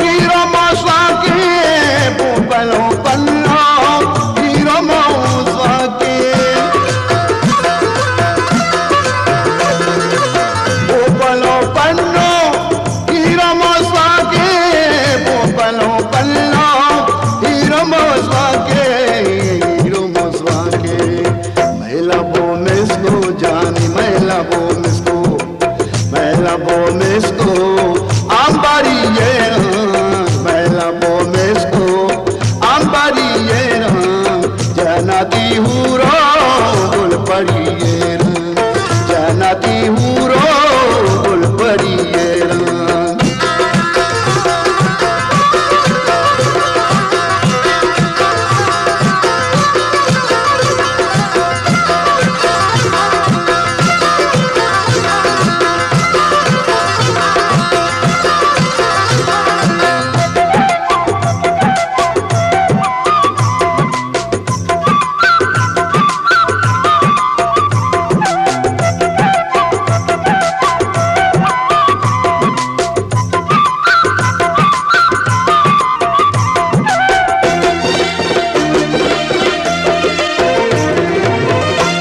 ہیرو مساکے، بوبلو پنو، ہیرو مساکے۔ بوبلو پنو، ہیرو مساکے، بوبلو پنو، ہیرو مساکے، ہیرو مساکے۔ میلا بو مسکو جانی، میلا بو مسکو۔ میلا بو مسکو آمباری ایران، میلا بو مسکو آمباری ایران، جناتی ہورو گل پری ایران، جناتی ہورو گل پری ایران۔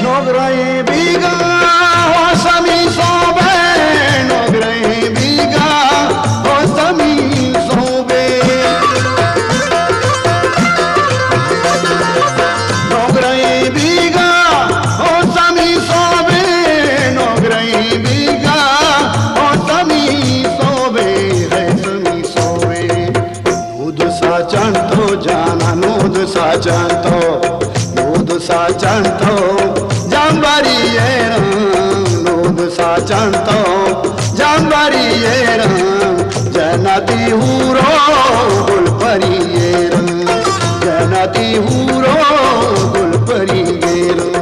نوگرئیں بیگاہ ءُ سمی سوبے، نوگرئیں بیگاہ ءُ سمی سوبے۔ نوگرئیں بیگاہ ءُ سمی سوبے، نوگرئیں بیگاہ ءُ سمی سوبے، ہے سمی سوبے۔ نود ساچان تو جانا، نود ساچان تو، نود ساچان تو، جانباری ایران، نود ساچان تو، جانباری ایران، جناتی ہورو گل پری ایران، جناتی ہورو گل پری ایران۔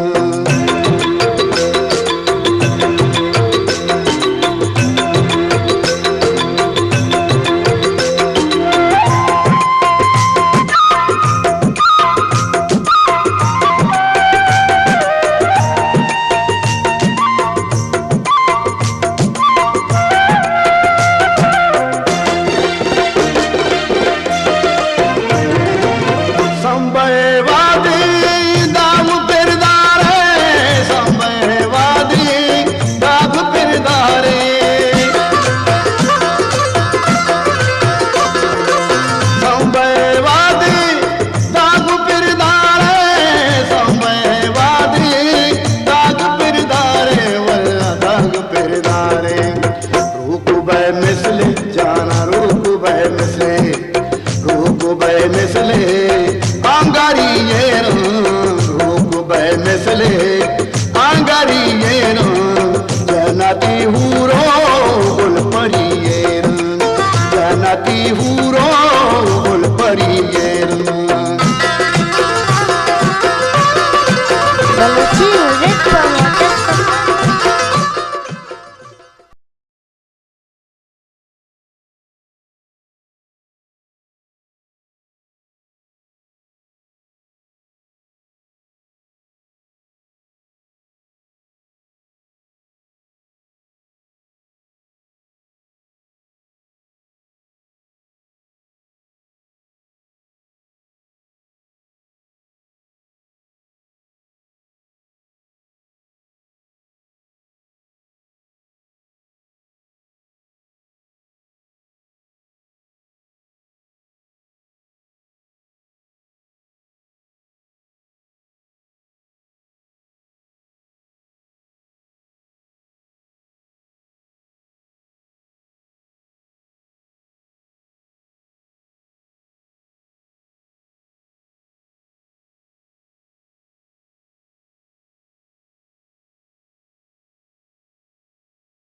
سمبے وادی داغ پردارے، سمبے وادی داغ پردارے۔ سمبے وادی داغ پردارے، سمبے وادی داغ پردارے، واللہ داغ پردارے۔ روک بئے مثل جانا، روک بئے مثل، روک بئے مثل آنگاری ایران، روک بئے مثل آنگاری ایران، جناتی ہورو گل پری ایران، جناتی ہورو گل پری